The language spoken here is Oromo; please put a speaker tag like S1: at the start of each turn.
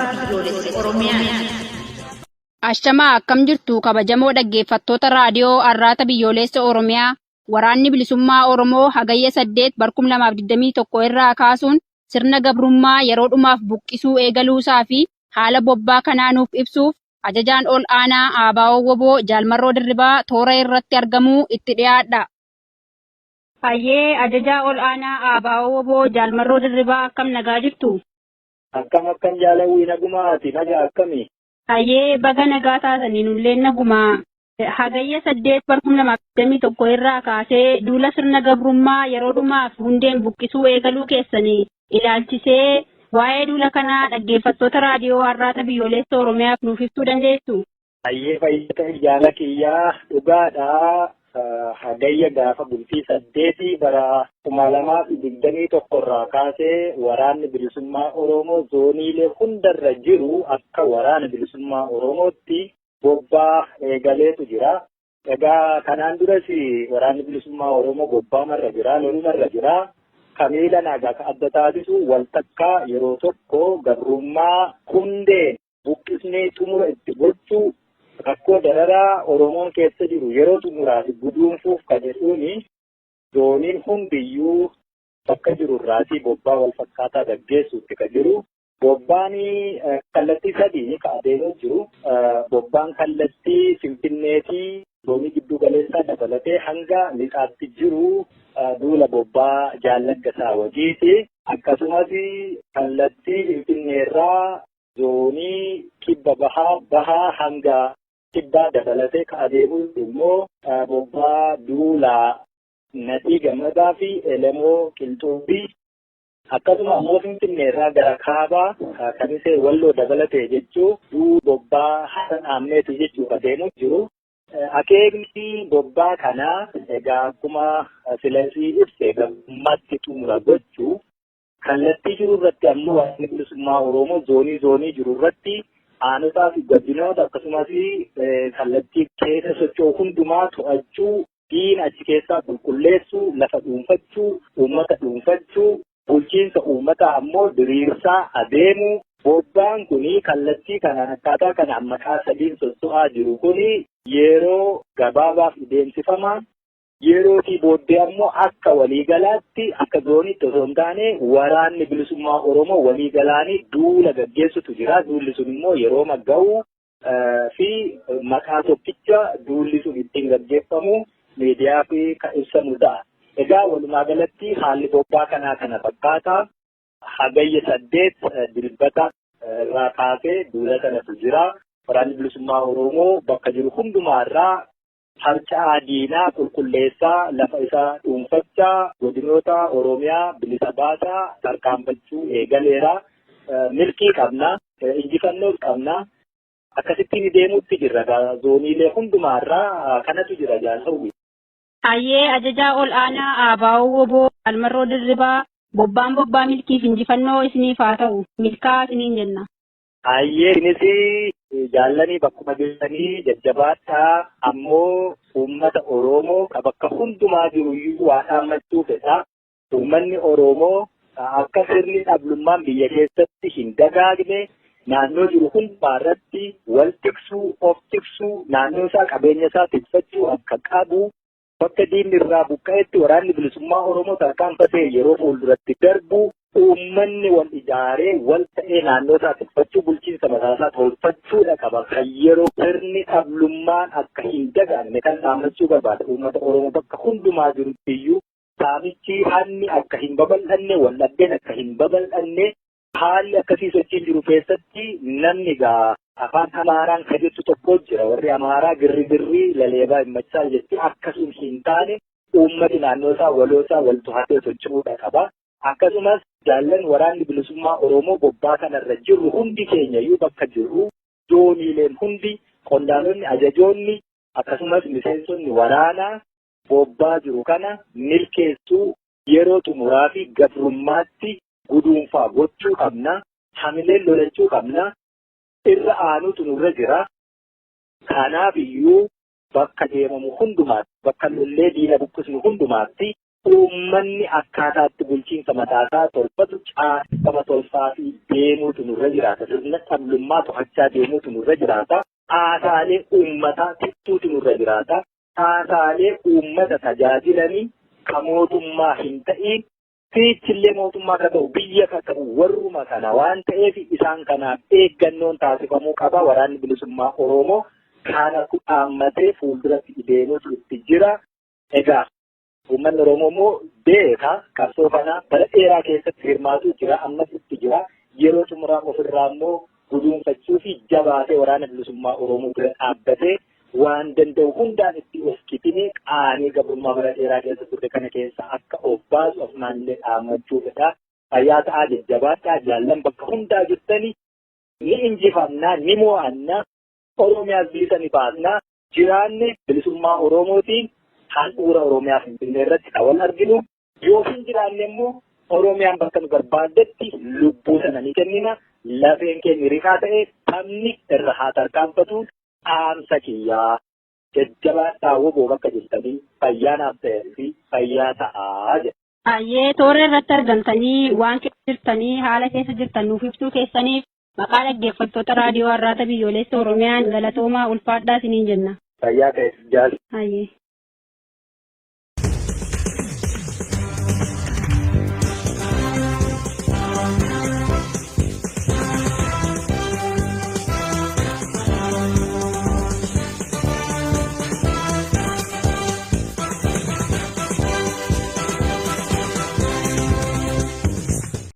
S1: Arraata Biyyoolessa Oromiyaati.
S2: Ashamaa akkam jirtu kabajamoo dhaggeeffattoota raadiyoo Arraata Biyyoolessa Oromiyaa. Waraanni Bilisummaa Oromoo Hagayya 8 2021 irraa kaasuun sirna gabrummaa yeroo dhumaaf buqqisuu eegaluusaa fi haala bobbaa kanaa nuuf ibsuuf ajajaan ol aanaa ABO-WBO Jaal Marroo Dirribaa toora irratti argamuu itti dhiyaadha. Hayyee ajajaa ol aanaa ABO-WBO Jaal Marroo Dirribaa akkam nagaa jirtu?
S3: Akkam akkam jaalawwii nagumaa ati nagaa akkami?
S2: Hayyee baga nagaa taatanii nulleen nagumaa. Hagayya 8 2021 irraa kaasee duula sirna gabrummaa yeroo dhumaaf hundeen buqqisuu eegaluu keessanii ilaalchisee waa'ee duula kanaa dhaggeeffattoota raadiyoo Arraata Biyyoolessa Oromiyaaf nuuf ibsuu dandeessu?
S3: Hayyee fayyaa ta'e jaala kiyyaa dhugaadha. Hagayya gaafa bultii 8 bara 2021 irraa kaasee waraanni bilisummaa Oromoo zooniilee hundarra jiru akka waraana bilisummaa Oromootti bobbaa eegaleetu jira. Egaa kanaan duras waraanni bilisummaa Oromoo bobbaamarra jira, lolumarra jira. Kamiila nagaa ka adda taasisu waltakkaa yeroo tokko gabrummaa hundeen buqqisnee xumura itti gochuu rakkoo dararaa Oromoon keessa jiru yeroo xumuraaf guduunfuuf ka jedhuuni zooniin hundiyyuu bakka jiru irraatii bobbaa wal fakkaataa gaggeessuutti ka jiru. Bobbaan kallattii sadiin ka adeemuu jiru. Bobbaan kallattii Finfinneetii zoonii gidduu galeessaa dabalatee hanga lixaatti jiru duula bobbaa Jaallaggasaa Wagiiti. Akkasumas kallattii Finfinneerraa zoonii kibba bahaa bahaa hanga kibbaa dabalatee ka adeemu immoo bobbaa duulaa Nadhii Gammadaa fi Elemoo Qilxuufi. Akkasuma ammoo Finfinneerraa gara kaabaa Kamisee Walloo dabalatee jechuu duu bobbaa Hasan Aammeeti jechuu ka deemu jiru. Akeekni bobbaa kanaa egaa akkuma silasii ibse gabrummaatti xumura gochuu. Kallattii jiru irratti ammoo Waraanni Bilisummaa Oromoo zoonii zoonii jiru irratti aanotaa fi godinoota akkasumas kallattii keessa socho'u hundumaa to'achuu, diina achi keessaa qulqulleessuu, lafa dhuunfachuu, uummata dhuunfachuu, bulchiinsa uummataa ammoo diriirsaa adeemuu. Bobbaan kun kallattii kanaan akkaataa kanaan maqaa sadiin sosso'aa jiru kun yeroo gabaabaaf deemsifama. Yerootii booddee ammoo akka waliigalaatti akka zooniitti osoo hin taane waraanni bilisummaa Oromoo waliigalaanii duula gaggeessutu jira. Duulli sun immoo yerooma ga'u fi maqaa tokkicha duulli sun ittiin gaggeeffamu miidiyaa fi kan ibsamu ta'a. Egaa walumaa galatti haalli bobbaa kanaa kana fakkaata. Hagayya 8 dilbata irraa kaasee duula kanatu jira. Waraanni bilisummaa Oromoo bakka jiru hundumaa irraa harca'aa diinaa qulqulleessaa lafa isaa dhuunfachaa godinoota Oromiyaa bilisa baasaa tarkaanfachuu eegaleera. Milkii qabna, injifannoos qabna. Akkasittiin deemuutti jirra zooniilee hundumaarraa kanatu jira jaalawwi.
S2: Hayyee ajajaa ol aanaa ABO WBO Jaal Marroo Dirribaa bobbaan bobbaa milkiif injifannoo isiniif haa ta'u. Milkaa'aa isiniin jenna.
S3: Hayyee isinis jaallanii bakkuma jirtanii jajjabaadhaa ammoo uummata Oromoo ka bakka hundumaa jiru iyyuu waa dhaammachuu fedha. Uummanni Oromoo akka sirni dhablummaan biyya keessatti hin dagaagne naannoo jiru hundumaa irratti wal tiksuu, of tiksuu, naannoo isaa qabeenya isaa tikfachuu akka qabu Bakka diinni irraa buqqa'etti waraanni bilisummaa Oromoo tarkaanfatee yeroo fuulduratti darbu uummanni wal ijaaree wal ta'ee naannoo isaa tikfachuu bulchiinsa mataa isaa tolfachuudha qaba. Kan yeroo sirni dhablummaan akka hin dagaagne kan dhaammachuu barbaada. Uummata Oromoo bakka hundumaa jirutti iyyuu saamichi hanni akka hin babal'anne wal dhabdeen akka hin babal'anne Haalli akkasii sochiin jiru keessatti namni egaa afaan Amaaraan ka jettu tokko jira. Warri Amaaraa girri girrii laleebaa himmachaa jetti akkasuma hin taane uummati naannoo isaa waloo isaa wal to'atee socho'uudha qaba. Akkasumas jaallan waraanni bilisummaa Oromoo bobbaa kanarra jirru hundi keenya iyyuu bakka jirru zooniileen hundi qondaalonni ajajoonni akkasumas miseensonni waraanaa bobbaa jiru kana milkeessuu yeroo xumuraa fi gabrummaatti guduunfaa gochuu qabna. Hamileen lolachuu qabna. Irra aanuutu nurra jira. Kanaaf iyyuu bakka deemamu hundumaatti, bakka lollee diina buqqisnu hundumaatti Uummanni akkaataatti bulchiinsa mataasaa tolfatu caasama tolfaa fi deemuutu nurra jiraata. Sirna dhabdummaa to'achaa deemuutu nurra jiraata. Caasaalee uummataa tiksuutu nurra jiraata. Caasaalee uummata tajaajilanii ka mootummaa hin ta'iin fiichillee mootummaa ka ta'u biyya ka ta'u warruma kana waan ta'eef isaan kanaaf eeggannoon taasifamuu qaba. Waraanni bilisummaa Oromoo kana dhaammatee fuulduratti deemuutu itti jira. Egaa uummanni Oromoo immoo beeka qabsoo kana bara dheeraa keessatti hirmaatu jira ammas itti jira. Yeroo xumuraa ofirraa immoo guduunfachuu fi jabaatee waraana bilisummaa Oromoo bira dhaabbatee waan danda'u hundaan itti of kitimee qaanii gabrummaa bara dheeraa keessa turre kana keessa akka of baasu asumaanillee dhaammachuu fedha. Fayyaa ta'aa jajjabaadhaa jaallan bakka hundaa jirtanii ni injifannaa ni mo'annaa Oromiyaas bilisa ni baasnaa jiraanne bilisummaa Oromootiin handhuura Oromiyaa Finfinnee irratti kan wal arginu yoo hin jiraanne immoo Oromiyaan bakka nu barbaaddetti lubbuu sana ni kennina. Lafeen keenya riqaa ta'e sabni irra haa tarkaanfatu dhaamsa kiyyaa. Jajjabaadhaa woboo bakka jirtanii fayyaa naaf ta'ee fi fayyaa ta'aa jedha.
S2: Baay'ee toora irratti argamtanii waan keessa jirtanii haala keessa jirtan nuuf ibsuu keessaniif maqaa dhaggeeffattoota raadiyoo Arraata Biyyoolessa Oromiyaan galatoomaa ulfaadhaa isiniin jenna.
S3: Fayyaa ta'e jaal.
S2: Baay'ee.